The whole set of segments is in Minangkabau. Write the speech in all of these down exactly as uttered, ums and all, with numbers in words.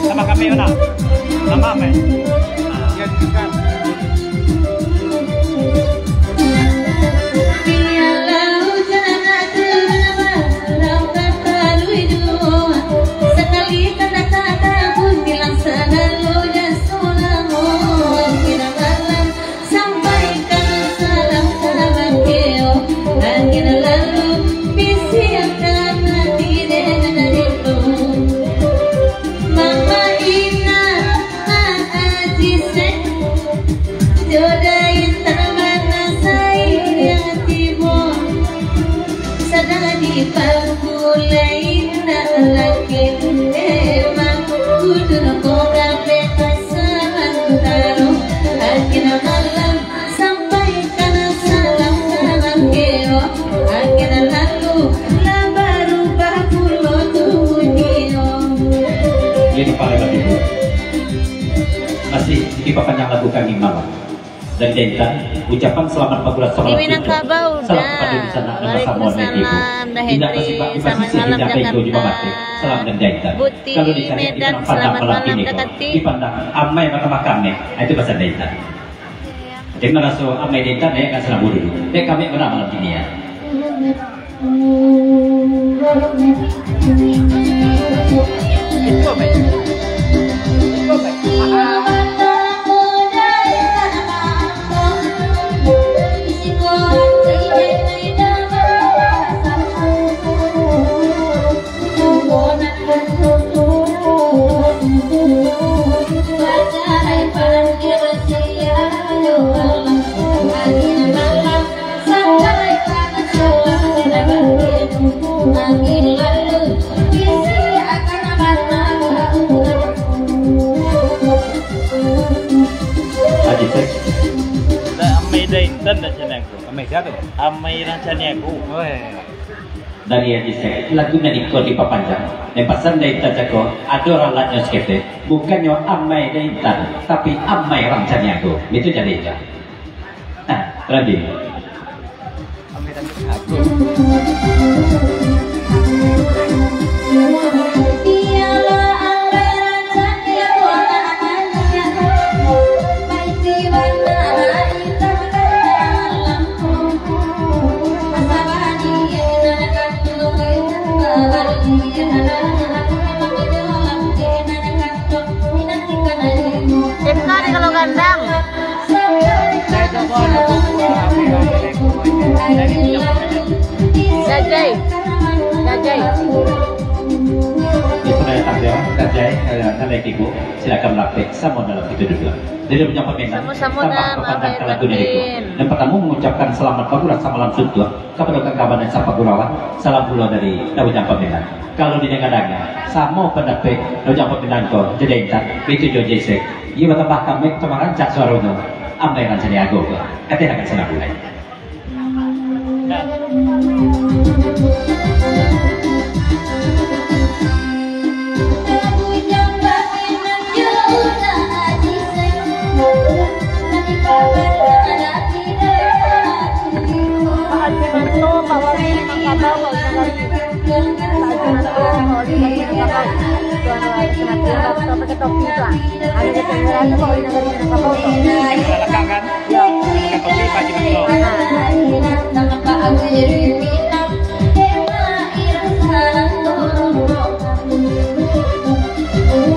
Sama kami, mana? Sama, Mai. Biarlah hujan turun malam, tak taluih doa. Sakali tanda-tanda pun bilang sagalo dah sulamo. Kira malam sampaikan salam kabake o. Angin lalu bisiakan hati den dari tu. Mama Ina, Mak Aji Sek, jo Dain Tarmana Sairiang tibo. Sadang dipangkulai indak laki, emang kudu ko kabeh salamantaro. Angin malam sampaikan salam kabake o. Angin lalu lah barubah pulo tujuo. Jadi, para ibu, masih dipapanjang lagu kami malam. Dan Daintan, ucapan selamat babulan sama. Di Minangkabau, salam kepada di sana, nama Samuel Netibu. Waalaikumsalam, Dah Hendri, selamat malam, Jakarta. Salam dan Daintan. Buti, kalau dicari Medan, di Padang selamat malam, malam kini, Dah Kati. Dipandang amai mata makamnya, ah, itu pasal Daintan. Jadi, maraso amai Daintan, eh, kan senang dulu. Dek kami mana malam kini, ya? Haji Sek. Dah, amai Daintan dah caniago. Amai sia tu? Amai urang caniago. Oh, eh. Dari Haji Sek, lagu nan iko dipapanjang. Nan pasan Daintan jago, ado ralatnyo saketek. Bukannyo amai Daintan, tapi amai urang caniago. Itu jadi itu. Nah, Randy. Eka ni kalau gandang. Jajai. Jajai. Ya, sudah datang dia, Jajai, eh, naik ibu. Silakan melapik, samo dalam itu duduk. Jadi, punya paminan, samo-samo tambah dah, kepada Mak lagu dari ibu. Kevin. Yang pertama, mengucapkan selamat babulan samalam suntuak. Kapado kawan-kawan nan sapagurawan, salam pulo dari Daujang Paminan. Kalau didanga-danga, samo pandapek Daujang Paminan ko, jadi intan, itu jo Jesek. Iyo batambah kami, tambah rancak suaronyo, amai rancak niago ko. Kateh akan senang mulai.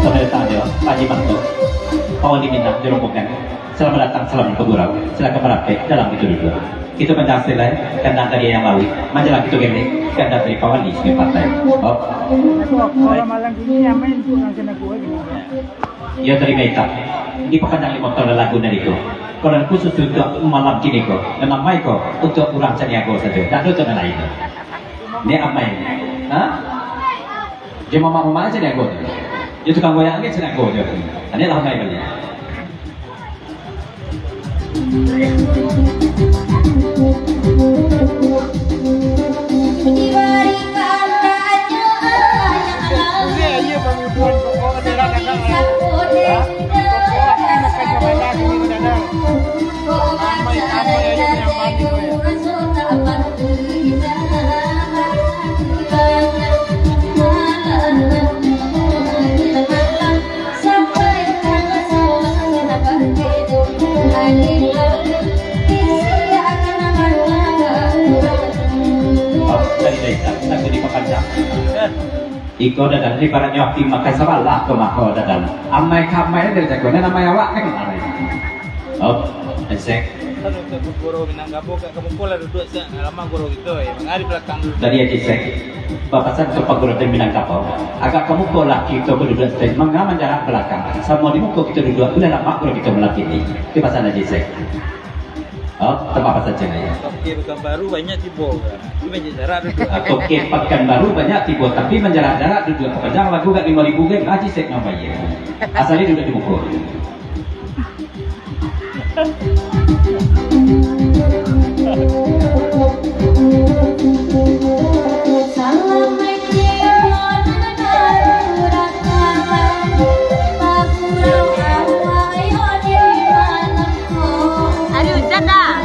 Selamat datang, yo, Pak Haji Manto. Pawali Minang di rombongan. Selamat datang, selamat bagurau. Silakan merapat dalam itu duduk. Kita panjang silai, kandang dari yang lawi. Manjalang kita gini, kandang dari Pawali Sungai Pantai. Oh. Kalau malam ini yang main tu orang kena gua gini. Ya, terima kasih. Di Pekanbaru limo tahun lagu dari ko. Kalau khusus untuk malam kini ko, memang mai ko untuk urang Caniago saja. Tak ada untuk yang lain. Ni amai. Ha? Dia mamak-mamak Caniago tu. Dia tukang goyang ni Caniago je. Ini lah amai balik. Iko dadan, ibaratnyo api makan sabalah ko mako dadan. Amai ka amai dari jago, nan amai awak kan amai. Oh, Ejek. Kan untuk guru Minangkabau, Kak, kamu ko lah duduak sa-, lama guru gitu, ya. Mangari belakang dulu. Tadi Ejek, bapasan ka paguru dari Minangkabau. Agak kamu ko lah kito baduduak stage, manga manjarak belakang. Samo di muko kito duduak, ulah lamak guru kito malakini. Itu pasan Ejek. Oh, tambah apa saja, ya? Toke Pekanbaru banyak tibo. Tapi manjarak-jarak duduak. Ah, Toke Pekanbaru banyak tibo, tapi manjarak-jarak duduak. Panjang lagu gak lima ribu kan? Haji Sek nampak, ya. Asal dia duduk di muka. Ari hujan dah.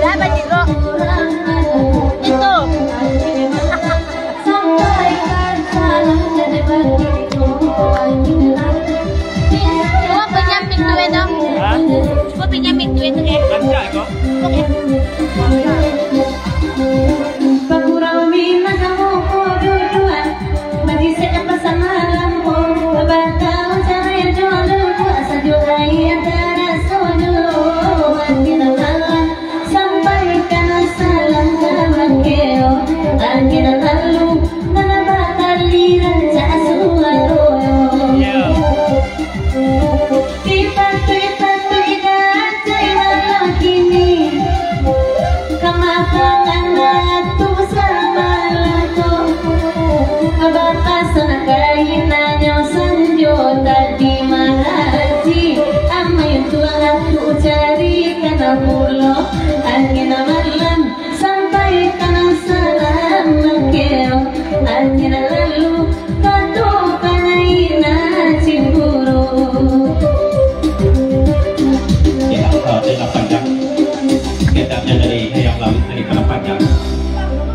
Dah bajigok. Itu. Cuba pinjam mic tu, Edo. Hah? Cuba pinjam mic tu, Edo. Rancak ko? Oke. Pagurau Minangkabau ko duduak, bajisek apa samalam ko, batau cahaya jo duduak, sajo aia taraso jo, makin malam sampai kana salam ka bakeo, angin lalu nan bakali rancak suaro. Yo. Dipatuik-patuik dacai malam kini, kamatangan Datu samalam ko. Bapasan kainanyo sanjo tadi mangaji, amai tuang Datu carikan pulo angin malam. Sampaikan salam makeo, angin lalu batu pangaina cimburu. Ya, eh, dari Padang panjang. Bedanya dari Hayam Laut dari Padang panjang.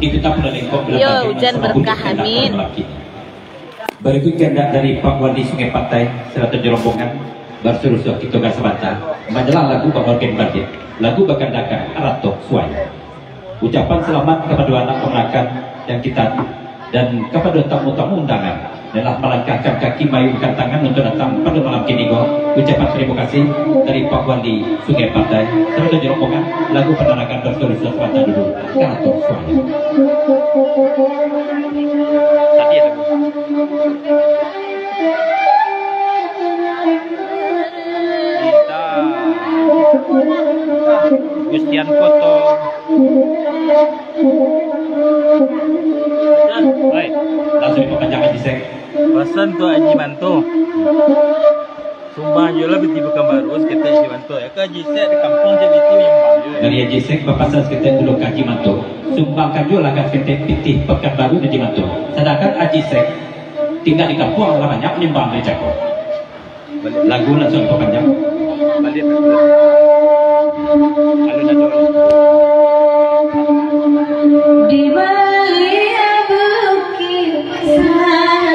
Itu tak pernah lengkok. Yo, hujan berkah, amin. Berikut kehendak dari Pak Wali Sungai Pantai, serta rombongan, barsuruh-suruh kito ka sabanta, manyalang lagu Bang Orgen Bandit, lagu bakandakan Arato Suai. Ucapan selamat kapado anak kamanakan dan kita, dan kapado tamu-tamu undangan, yang lah malangkahkan kaki, maayunkan tangan untuk datang pado malam kini ko. Ucapan tarimo kasih dari Pak Wali Sungai Pantai, serta rombongan, lagu pandangakan barsuruh-suruh sabanta dulu, Arato Suai. Tadi ada. Kita Gustian Koto. Hai, langsung dipapanjang Haji Sek. Pasan tu Haji Manto. Sumbang juo lah pitih Pekanbaru saketek Haji Manto, ya. Ka Haji Sek di kampuang je pitih nyumbang juo, ya. Dari Haji Sek bapasan saketek dulu ka Haji Manto. Sumbangkan juo lah ka saketek pitih Pekanbaru Haji Manto. Sadangkan Haji Sek tingga di kampuang lah banyak nyumbang dari jago. Lagu langsung dipapanjang. Baliak. Alun ado. Di baliak bukik. Hah?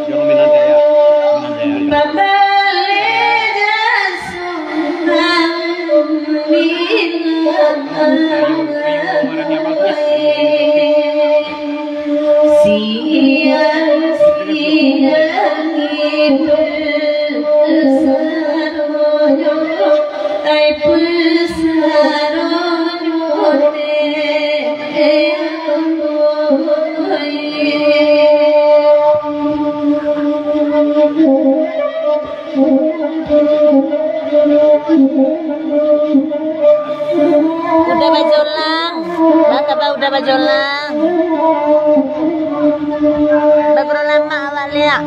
Jorong Minang Jaya. Minang Jaya, ya. Siang-siang itu saronyo, ai, saronyo te. Uda bajolang. Lah taba Uda bajolang. Baguru lamak awak liak.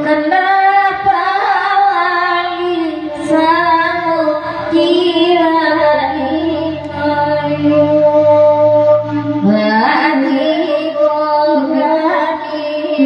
Kenapa wali samo kira-kira? Wali kok kami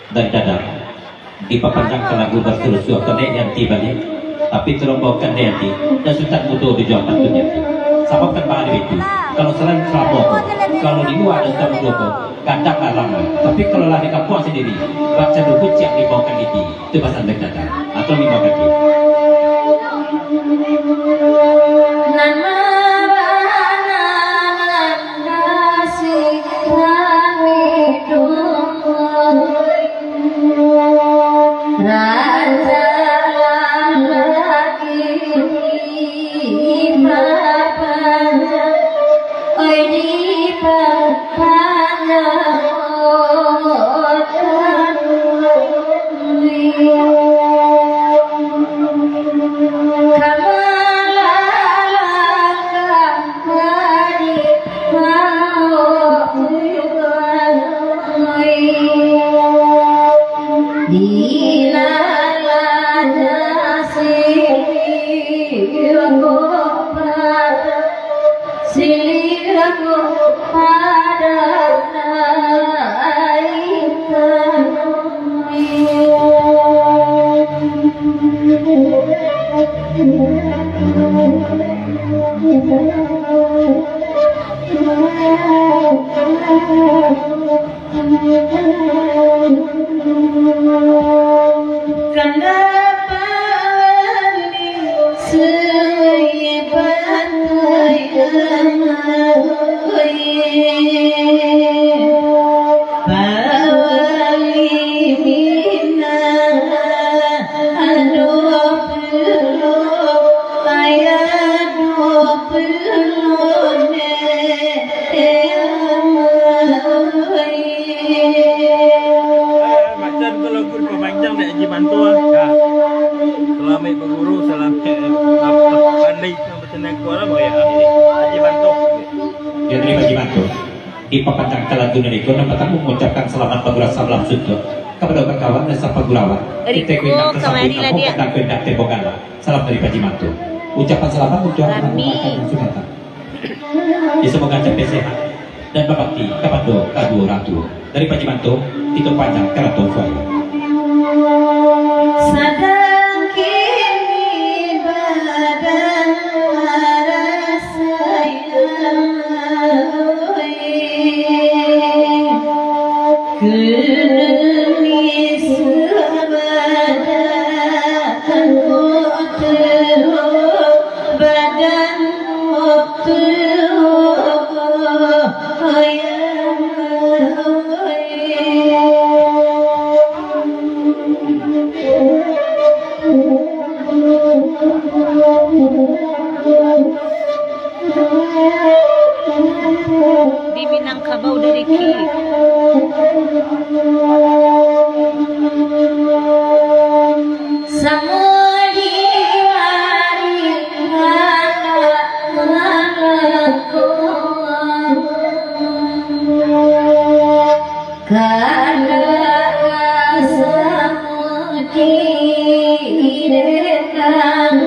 Dari Dadang, dipapanjangkan lagu Barsilusuah, kok naiak di ati baliak, tapi tolong baokan di ati, dan Sutan Mudo di Juang Pantun di ati. Sabab kan baa di itu, kalau salain salamo ko, kalau di lua ado Sutan Mudo ko, gadang alam. Tapi kalau lah di kampuang sandiri, baca dulu ciek dibaokan di ati. Itu pasan dari Dadang. Atau lima kaki. Nan maranan nasi rami dulu. Raja lagi dipapanjang. Oi, dipapanjang. Siliang ko padan, siliang ko padan, ai tanah. Kandak paling sebatang, pawali Minang, ado pulo, ado pulo ne. Eh, macam tu lagu dipamanjang dek Haji Manto, ah. Ya. Salamaik baguru, salamaik, eh, pandai, macam mana kuala, ya. Haji Manto. Ya, dari Haji Manto. Dipapanjangkan lagu nan iko, nan partamo mangucapkan salamat baguru, salam suntuak kapado kawan-kawan nan sapagurawan. Riko, kamari lah dia. Salam dari Haji Manto. Ucapan salamat untuak anak-anak nan sudah datang. Ya, samoga capek sehat dan babakti kapado kaduo urang tuo. Dari Haji Manto, kito panjang karato suaro. Sadang kini badan marasai lamai. Kini sabadan kok tuo. Badan otu, ayah. Di Minangkabau dari Ki. Samo di hari anak-anak ko, kada samo di dekang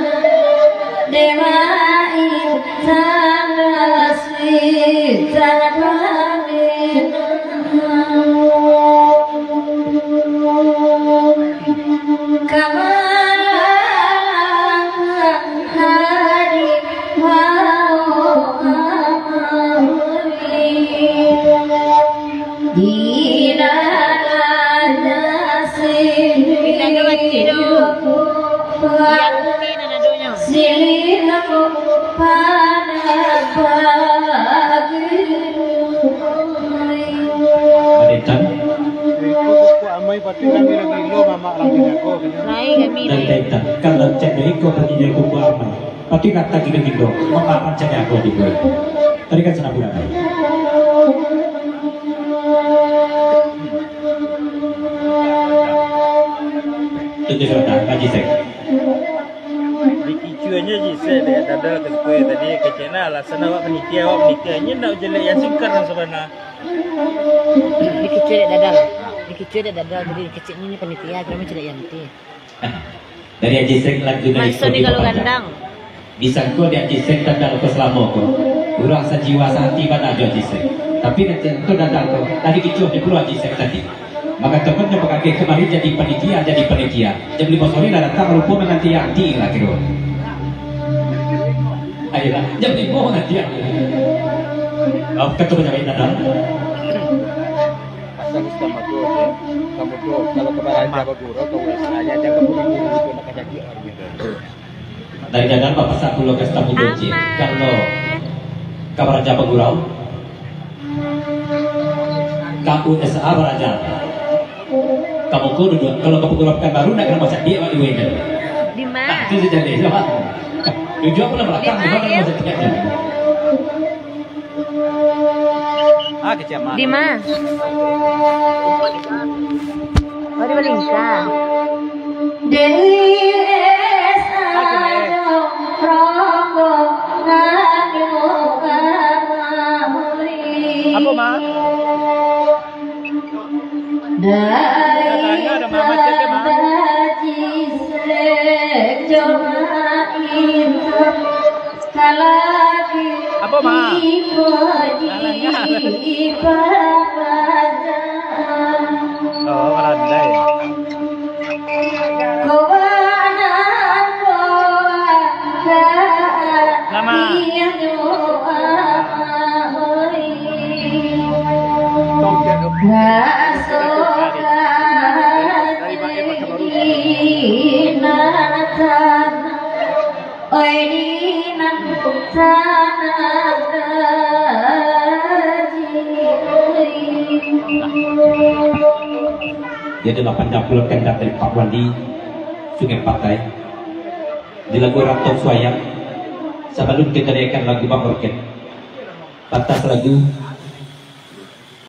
dek mai tanas. Di dalam nasi. Di dalam hati tu. Yang mungkin ada doanya. Silih aku pada pagi. Adetan. Iko kuku amai pati kami lagi lo mamak lagi jago. Lai kami. Dan lai. Adetan, kalau cak dari iko pati jago kuku amai. Pati kata gini-gini lo, mamak rancak jago di gue. Tadi kan senang bilang. Tunjuk surat, Pak Jisek. Dikicuanyo Jisek dek Dadal ka siko tadi, kecekna alasan awak panitia, awak panitia nyo ndak jelek yang singkar yang sabana. Dikicuan dek Dadal. Dikicuan dek Dadal, jadi keceknyo ni panitia, kami jelek yang ti. Dari Haji Sek lagu dari Maksud ni kalau gandang. Disangko di Haji Sek Dadal ko salamo ko. Urang sajiwa sahati bana jo Haji Sek. Tapi nanti tu datang tu, tadi kicuah di pulau Haji Sek tadi. Mangatokan nyo bakageh kamari jadi panitia, jadi panitia. Jam limo sore lah datang, rupo mananti Yanti lah kiro. Ayolah, jam limo nanti ya. Oh, ketua jawab datang. Asal Ustaz Madu, ya. Kamu tu, kalau kemarin dia berguru, kau rasa aja, dia keburu-buru itu nak kajaki orang itu. Dari dalam bapak sakulo ka Setamudo, Cik. Kalau ka Baraja Pagurau, ka U S A Baraja. Kamu ko duduak, kalau ka Pagurau Pekanbaru, nak kena baca dia, Pak Iwan. Di ma? Nah, itu saja deh, coba. Duduak pun belakang, di ma, coba nak baca dia. Ah, kecil mah. Di ma? Oh, di Balingka. Dewi Esa jo rombongan nyo kamari. Apa, Ma? Dari Haji Sek jo Mak Imam. Apa, Ma? Oh, landai. Nama? Oi, di nan tanah gaji, oi. Dia adalah panjang pulau kandak dari Pak Wandi, Sungai Patai. Di lagu Rantau Suayang, sabalun kita dengarkan lagu Bang Orkes. Pantas lagu,